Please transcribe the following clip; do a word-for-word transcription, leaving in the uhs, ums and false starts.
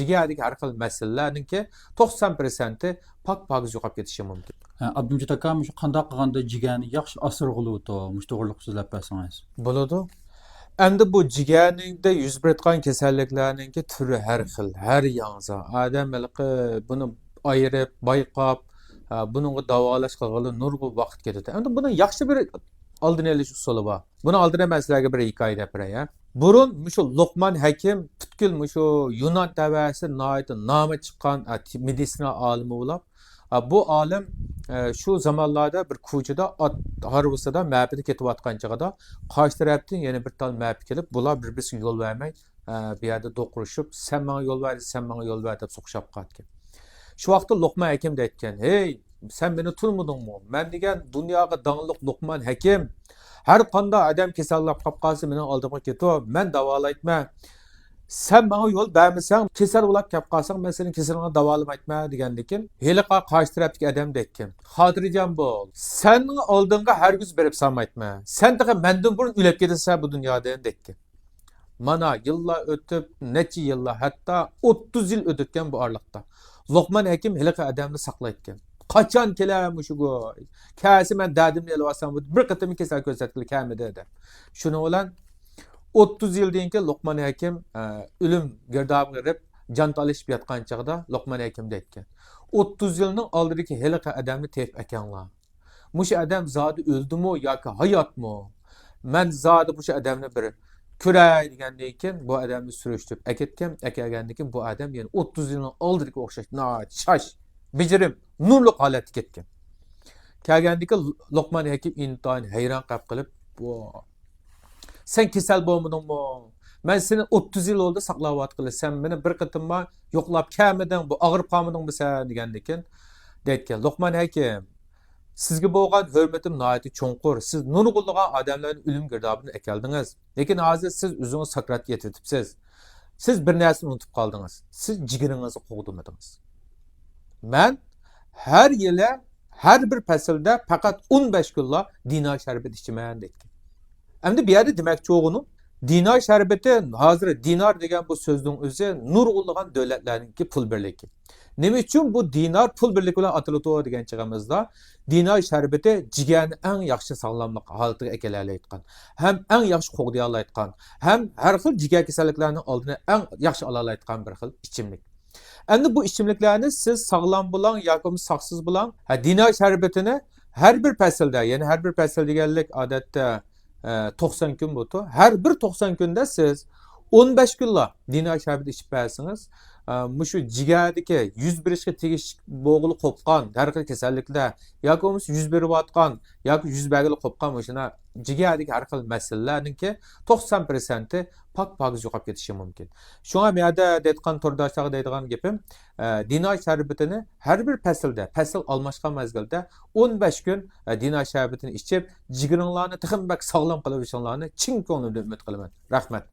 جىگەردىكى ھەر خىل مەسىلىلەرنىڭكى توقسان پىرسەنتى پاك-پاكىز يوقاپ كېتىشى مۇمكىن. ھە، ئابدۇمىجىت ئاكا، مۇشۇ قانداق قىلغاندا جىگەرنى ياخشى ئاسرىغىلى بولىدۇ؟ مۇشۇ توغرىلىق سۆزلەپ بەرسىڭىز. بولىدۇ. ئەمدى بۇ جىگەردە يۈز بېرىدىغان كېسەللىكلەرنىڭكى تۈرى ھەر خىل، ھەر ياڭزا. ئادەم ھېلىقى بۇنى ئايرىپ، بايقاپ، ئە، بۇنىڭغا داۋالاش قىلغىلى نۇرغۇن ۋاقىت كېتىدۇ. ئەمدى بۇنىڭ ياخشى بىر ئالدىنى ئېلىش ئۇسۇلى بار. بۇنىڭ ئالدىدا مەن سىلەرگە بىر ھېكايە دەپ بېرەي، ھە. بۇرۇن مۇشۇ لوقمان ھەكىم پۈتكۈل مۇشۇ يۇنان تەۋەسى ناھايىتى نامى چىققان، ئە، مېدىتسىنا ئالىمى بولۇپ، ئە، بۇ ئالىم، ئە، شۇ زامانلاردا بىر كوچىدا ئات ھارۋىسىدا مەپىدە كېتىۋاتقان چېغىدا قارشى تەرەپتىن يەنە بىر تال مەپە كېلىپ، بۇلار بىر-بىرسىگە يول بەرمەي، ئە، بۇ يەردە دوقۇرۇشۇپ، سەن ماڭا يول بەر، سەن ماڭا يول بەر دەپ سوقۇشۇپ قالىدىكەن. شۇ ۋاقىتتا لوقمان ھەكىم دەيدىكەن، ھەي، سەن مېنى تونۇمىدىڭمۇ؟ مەن دېگەن دۇنياغا داڭلىق لوقمان ھەكىم. ھەر قانداق ئادەم كېسەللەپ قاپ قالسا مېنىڭ ئالدىمغا كېتىپ، مەن داۋالايتمەن. سەن ماڭا يول بەرمىسەڭ، كېسەل بولاپ كەپ قالساڭ، مەن سېنىڭ كېسىلىڭنى داۋالىمايتمەن دېگەندىكىن، ھېلىقى قارشى تەرەپتىكى ئادەم دەيدىكەن، خاتىرجەم بول، سەننىڭ ئالدىڭغا ھەرگىز بېرىپ سالمايتمەن. سەن تېخى مەندىن بۇرۇن ئۆلۈپ كېتىسەن بۇ دۇنيادىن دەيدىكەن. مانا يىللار ئۆتۈپ، نەچچە يىللار، ھەتتا ئوتتۇز يىل ئۆتۈپكەن بۇ ئارىلىقتا. لوقمان ھەكىم ھېلىقى ئادەمنى ساقلايدىكەن. قاچان كېلە مۇشۇ گۇي؟ كەلسە مەن دەردىمنى ئېلىۋالسام، بىر قېتىم كېسەل كۆرسەتكىلى كەلمىدى دەپ. شۇنىڭ بىلەن ئوتتۇز يىلدىن كېيىن لوقمان ھەكىم، ئە، ئۆلۈم گىردابىغا كىرىپ، جان تالىشىپ ياتقان چېغىدا لوقمان ھەكىم دەيدىكەن، ئوتتۇز يىلنىڭ ئالدىدىكى ھېلىقى ئادەمنى تېپىپ ئەكەڭلار. مۇشۇ ئادەم زادى ئۆلدىمۇ ياكى ھاياتمۇ؟ مەن زادى مۇشۇ ئادەمنى بىر كۆرەي دېگەندىن كېيىن، بۇ ئادەمنى سۈرۈشتۈرۈپ ئەكەتكەن. ئەكەلگەندىن كېيىن، بۇ ئادەم يەنە ئوتتۇز يىلنىڭ ئالدىدىكى ئوخشاش ناھايىتى شاش، بېجىرىم، نۇرلۇق ھالەتتە كەتكەن. كەلگەندىن كېيىن لوقمان ھەكىم ئىنتايىن ھەيران قېلىپ قېلىپ، بۇ، سەن كېسەل بولمىدىڭمۇ؟ مەن سېنى ئوتتۇز يىل بولدى ساقلاۋاتقىلى، سەن مېنى بىر قېتىممۇ يوقلاپ كەلمىدىڭ، بۇ ئاغرىپ قالمىدىڭمۇ سەن دېگەندىكىن، دەيدىكەن، لوقمان ھەكىم، سىزگە بولغان ھۆرمىتىم ناھايىتى چوڭقۇر. سىز نۇرغۇنلىغان ئادەملەرنى ئۆلۈم گىردابىدىن ئەكەلدىڭىز. لېكىن ھازىر سىز ئۆزىڭىز ساكراتتا يېتىۋېتىپسىز. سىز بىر نەرسىنى ئۇنتۇپ قالدىڭىز. سىز جىگىرىڭىزنى قوغدىمىدىڭىز. مەن ھەر يىلى ھەر بىر پەسىلدە پەقەت ئون بەش كۈنلا دىنار شەربىتى ئىچىمەن دەيدىكەن. ئەمدى بۇ يەردە دېمەكچى بولغىنىم، دىنار شەربىتى، ھازىر دىنار دېگەن بۇ سۆزنىڭ ئۆزى نۇرغۇنلىغان دۆلەتلەرنىڭكى پۇل بىرلىكى. نېمە ئۈچۈن بۇ دىنار پۇل بىرلىكى بىلەن ئاتىلىدۇ دېگەن چېغىمىزدا، دىنار شەربىتى جىگەرنى ئەڭ ياخشى ساغلاملىق ھالىتىگە ئەكېلەلەيدىغان ھەم ئەڭ ياخشى قوغدىيالايدىغان ھەم ھەر خىل جىگەر كېسەللىكلەرنىڭ ئالدىنى ئەڭ ياخشى ئالالايدىغان بىر خىل ئىچىملىك. ئەمدى بۇ ئىچىملىكلەرنى سىز ساغلام بولۇڭ ياكى بولمىسا ساقسىز بولۇڭ، ھە، دىنار شەربىتىنى ھەر بىر پەسىلدە، يەنى ھەر بىر پەسىل دېگەنلىك ئادەتتە، ئە، توقسان كۈن بولىدۇ. ھەر بىر توقسان كۈندە سىز ئون بەش كۈنلا دىنار شەربىتى ئىچىپ بەرسىڭىز، ئە، مۇشۇ جىگەردىكى يۈز بېرىشكە تېگىشلىك بولغىلى قوپقان ھەر خىل كېسەللىكلەر ياكى بولمىسا يۈز بېرىۋاتقان ياكى يۈز بەرگىلى قوپقان مۇشۇنداق جىگەردىكى ھەر خىل مەسىلىلەرنىڭكى توقسان پىرسەنتى پاك-پاكىز يوقاپ كېتىشى مۇمكىن. شۇڭا مۇ يەردە دەيدىغان تورداشلارغا دەيدىغان گېپىم، ئە، دىنار شەربىتىنى ھەر بىر پەسىلدە، پەسىل ئالماشقان مەزگىلدە ئون بەش كۈن، ئە، دىنار شەربىتىنى ئىچىپ، جىگىرىڭلارنى تېخىمۇ بەك ساغلام قىلىۋېلىشىڭلارنى چىن كۆڭلۈمدىن ئۈمىد قىلىمەن. رەھمەت.